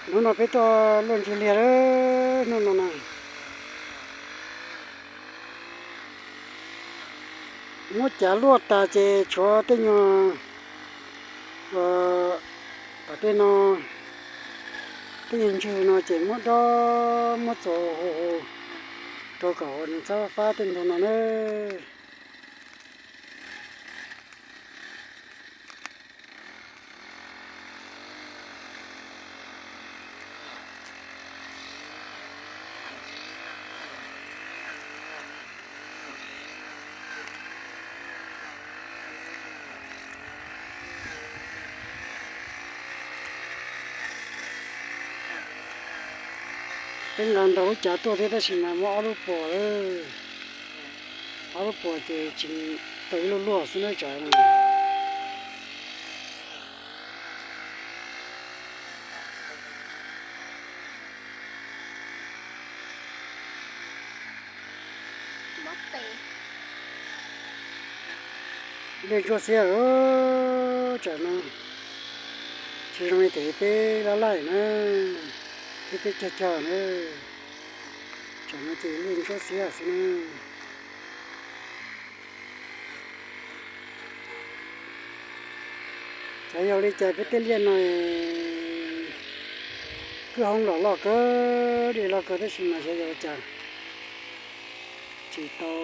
Hnub no peb tuaj luaj ntsis liag lawm, hnub no na. Muab cav luaj tas ces tshuav tej nyuag, tom tej no, tej nyuag ntswg no ces muab dob muab txuas hu hu rau kom nws txhob fab tej ntug no na. Peb nqa ntau lub cav tuaj thiab tab sis mas muaj ob lub puas, ob lub puas ces tsis tau ib lub luaj xwb na tsam no. Dej ntsuab xiab lawm tsam no, tsis zoo li tias peb laj laij na, thiab peb cog cog na, tsam no ces dej ntsuab xiab xwb na. Xyov yog li cas peb tej liaj no kwj hoob los loj kawg, dej loj kawg tab sis mas xyov yog li cas tsis tau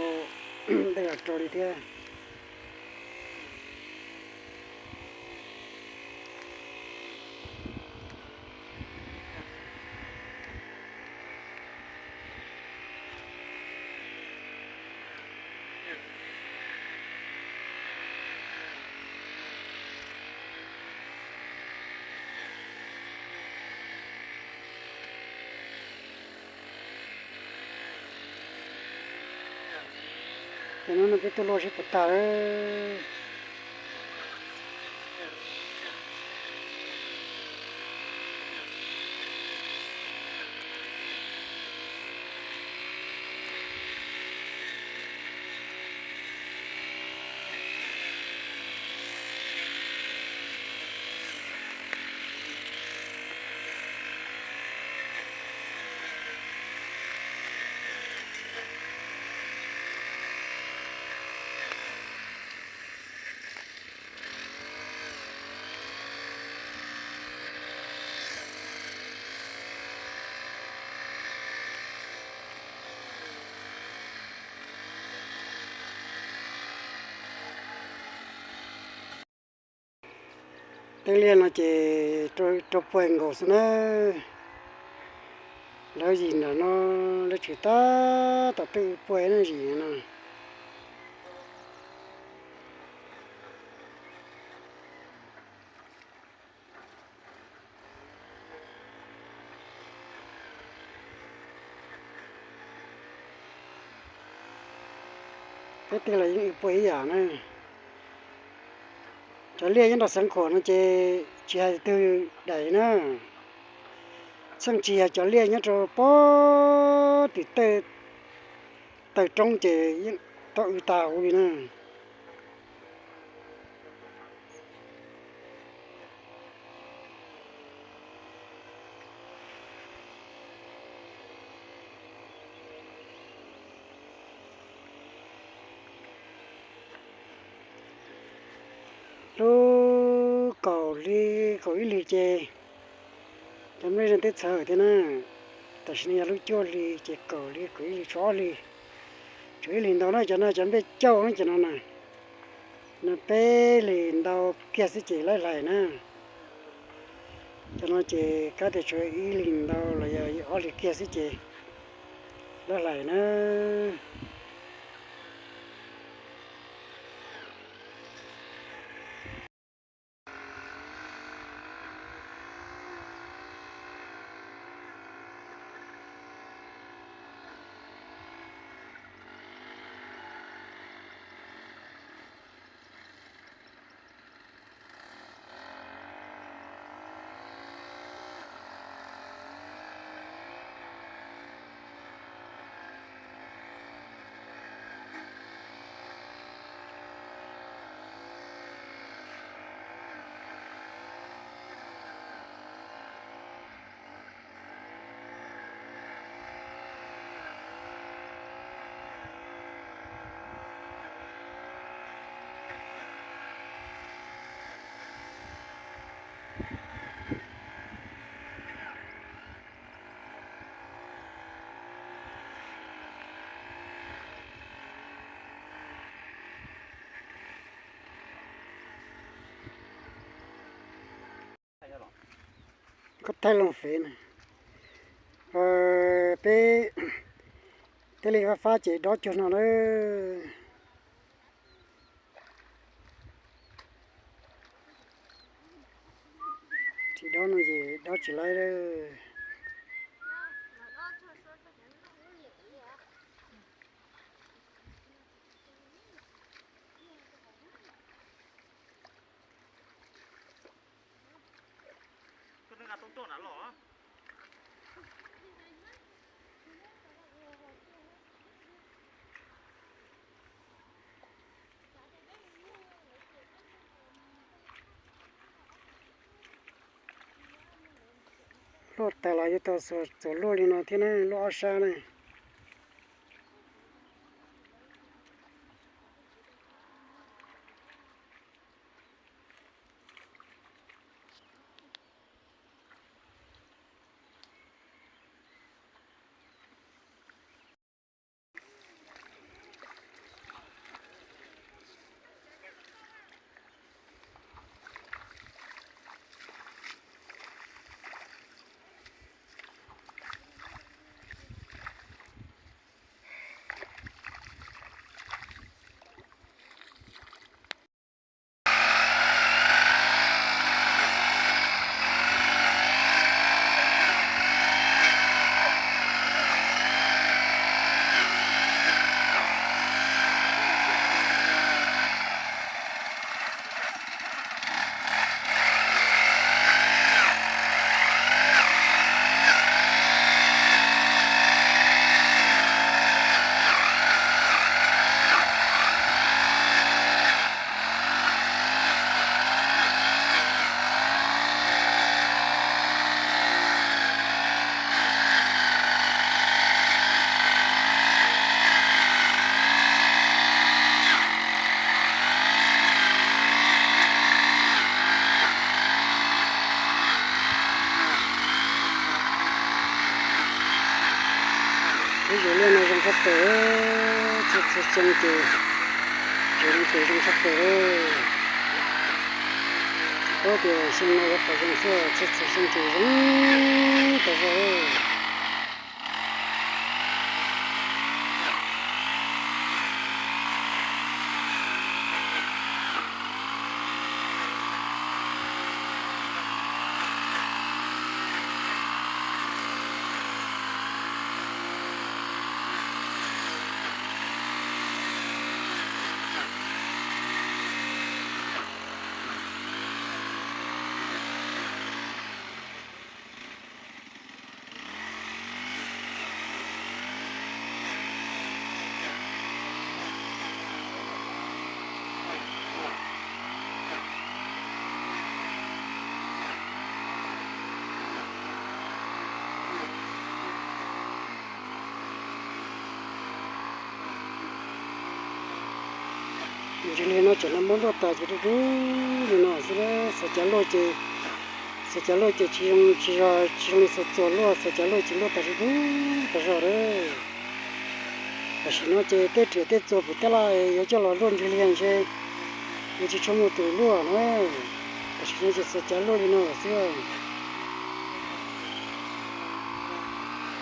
dej los rau li thiab. Ces no no peb tuaj luaj sib puas tag lawm. Tej liaj no ces rau puag nkaus xwb na. Lawv yim nram no lawv tseem tab tom twb puag na yim no. Peb twg los yeej puag ib yam na. Cov liaj nyob rau Xeev Khuam no ces tsis hais twg daim na, txheej tsis yog cov liaj nyob rau pob tim tej taw roob ces yeej tau w tag huv li na. Lub kaum hli kaum ib hlis ces cov nplej no twb txhawv thiab na. Tam sim no yog lub cuaj hli ces kaum hli kaum ib hlis tshuav ob hlis, tshuav ib hlis ntau na. Cov no cov nplej cauj na cov no na, no peb hlis ntau kiag xwb ces lawv hlais na. Cov no ces kav tias tshuav ib hlis ntau los yog ob hlis kiag xwb ces lawv hlais na. Koj thaij loo fem na. Peb thiaj li fab fab ces dob cuag no na. Tsis dob no ces dob tsis laib lawm. Luaj tas los yuav tau txuas luaj li no thiab ne, luaj ob sab ne. Ib yam li no zoo tshaj plaws, txhua txhua xyoo ces zoo tshaj plaws. Tsis paub tias xyoo no yuav qhov zoo xwb, txhua txhua xyoo ces zoo tas zog. Ntsis li no tseem no muab luaj tas ces dub dub li no xwb. Xav cav luaj ces, xav cav luaj ces tsis zoo, tsis zoo, tsis zoo li xav txuas luaj, xav cav luaj ces luaj tas dub dub tas zog lawm. Tam sim no ces tej riam tej txuas pum tej laj yuav coj los luaj ntsis li ntshe yuav tsis tshua muaj tus luaj na. Tam sim no ces xav cav luaj li no lawm xwb.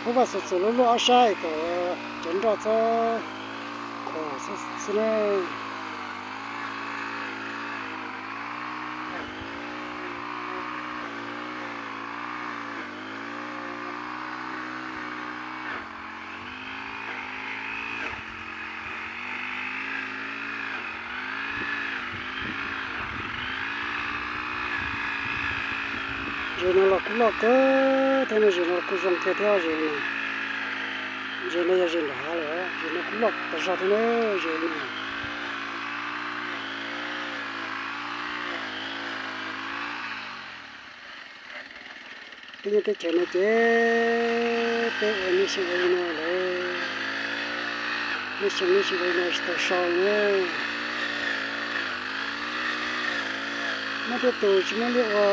Pub vaj xav txuas luaj luaj ob sab kom cov nroj txhob khuam xwb na. Zes no los kuj loj kawg thiab no, zes no kuj zoo kawg thiab zes no. Zes no yog zes nram hav lawm, zes no kuj loj tas zog thiab na, zes no. Peb nyob teb chaws no ces peb ua neb xyeej ua li no lawm, neb xyeej neb xyeej ua li no tsis tau so na. Muaj tej tus tsis muaj liaj ua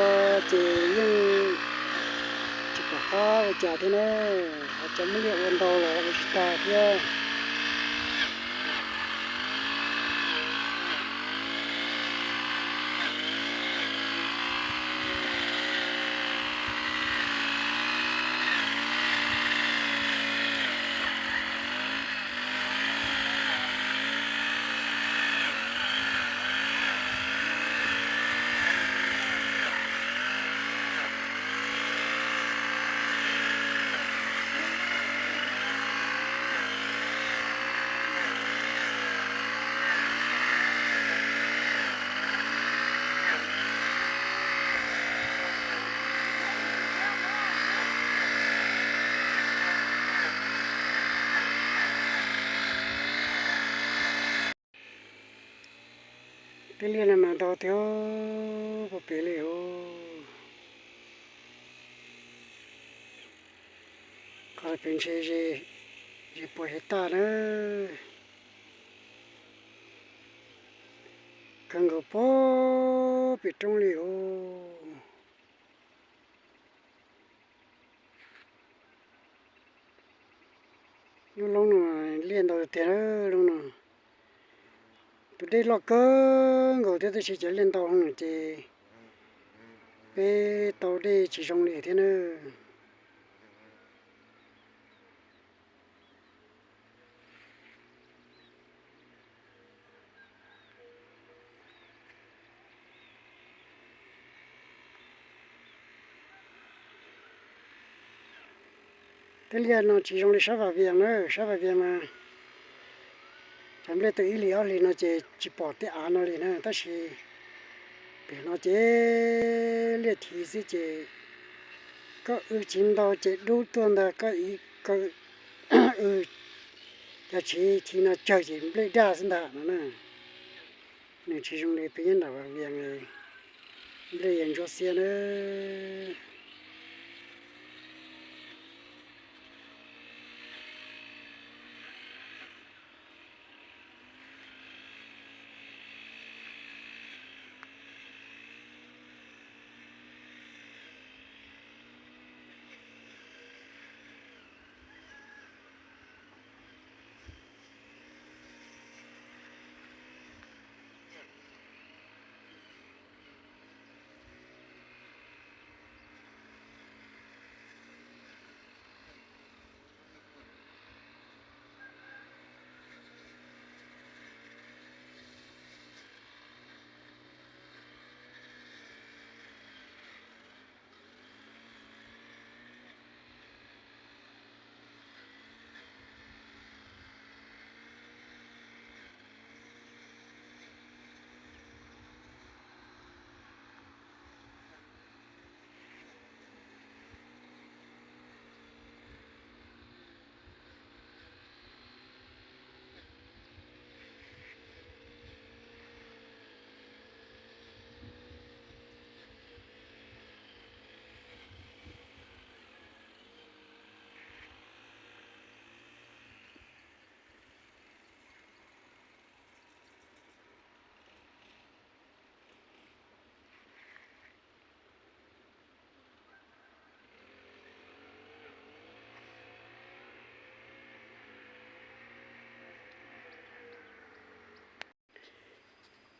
ces yeej tsis pom qab ua cas thiab na, ho cov muaj liaj ua ntau los ua tsis tag thiab. Tej liaj no mas ntau tiag, puas pem li os. Qhov pem ntshe ze puas ze tag na. Kawg nkaus puag pem roob li os. Lub loob no liaj ntau tiag lub no. Tus dej loj kawg nkaus thiab tab sis cov liaj ntau ces peb tau dej tsis zoo li thiab na. Tej liaj no tsis zoo li sab Vam Vias na, sab Vam Vias mas cov nplej tau ib hlis ob hlis no ces tsis pom tej av no li na, tab sis pem no ces liaj thiv xwb ces koj w tsis ntau ces dub tuaj ntag, koj w cov tsis thiv no tsawg ces nplej daj xwb ntag no na. Nws tsis zoo li peb nyob nram Vam Vias, nplej yeej ntsuab xiab na.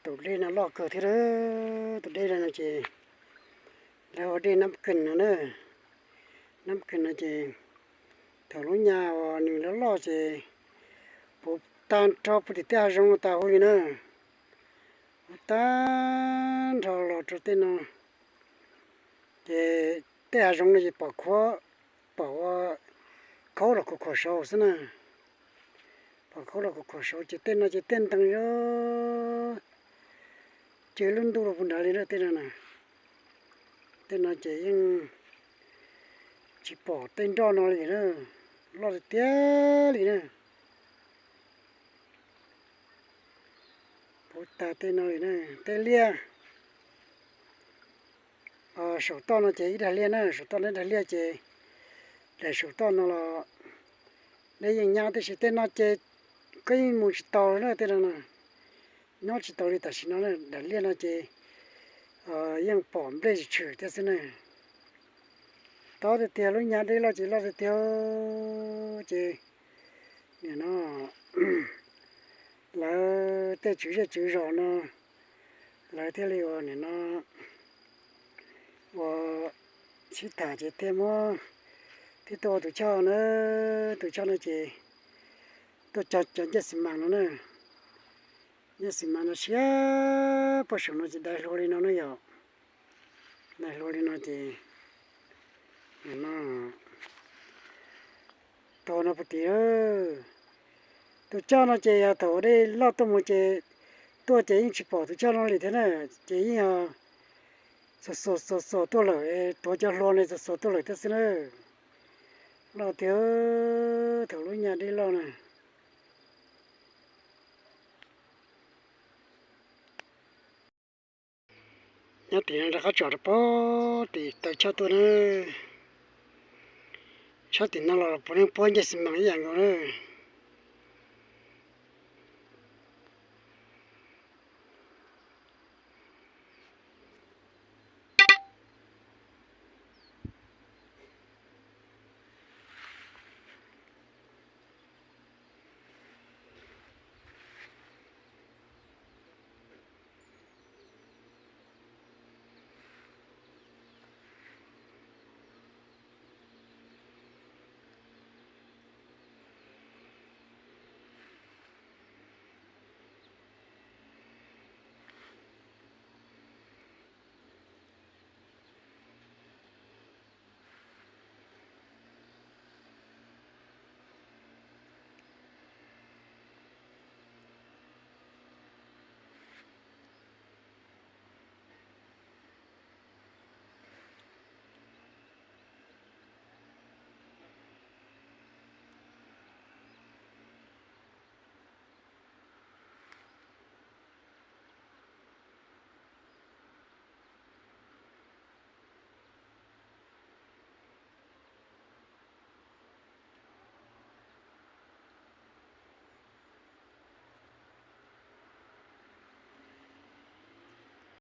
Tus dej no loj kawg thiab. Tus dej no ces lawv hu dej Nab Kees no na. Nab Kees no ces thaum lub nyab uas nws loj loj ces puv tag nrho puv tim tej hav zoov no tas huv li na. Puv tag nrho los rau tej no ces tej hav zoov no ces pom khuab, pom ua khaub los khuam khuam saud xwb na. Pom khaub los khuam khuam saud ces tej no ces tej ntees yog cig lub ntuj los puag nrad li na tej no na. Tej no ces yeej tsis pom tej nroj no li na, loj tiag tiag li na. Puv tag tej no li na, tej liaj saum toj no ces ib daig liaj na, saum toj no ib daig liaj ces daim saum toj no los dej yeej nyab tab sis tej no ces koj yeej mus tsis taus na tej no na. Nyob tsis tau li tam sim no na, daim liaj no ces yeej pom nplej tshwm thiab xwb na. Tob tiag tiag, lub nyab dej loj ces loj tiag tiag ces nim no lawv tej tswv zej tswv zos no lawv thiaj li ua nim no ua sib tham ces thiaj muab, thiaj tuaj ua tus choj na. Tus choj no ces tuaj cog cov ncej xi mas no na. Ncej xi mas no siab puag saum no ces dai hlua li no na yom. Dai hlua li no ces nim no tau no puag tim. Tus choj no ces yog thaum dej loj tuaj mus ces tuaj ces yeej tsis pom tus choj no li thiab na. Ces yeej yog xuas xuas xuas xuas tuaj lawm, tuav cov hlua no xuas xuas tuaj lawm thiab xwb na. Loj tiag, thaum lub nyab dej loj na. Nyob tim no rov qab tsom rau pem tim taw choj tuaj na. Sab tim no los puav leej puab ncej xi mas ib yam nkaus na.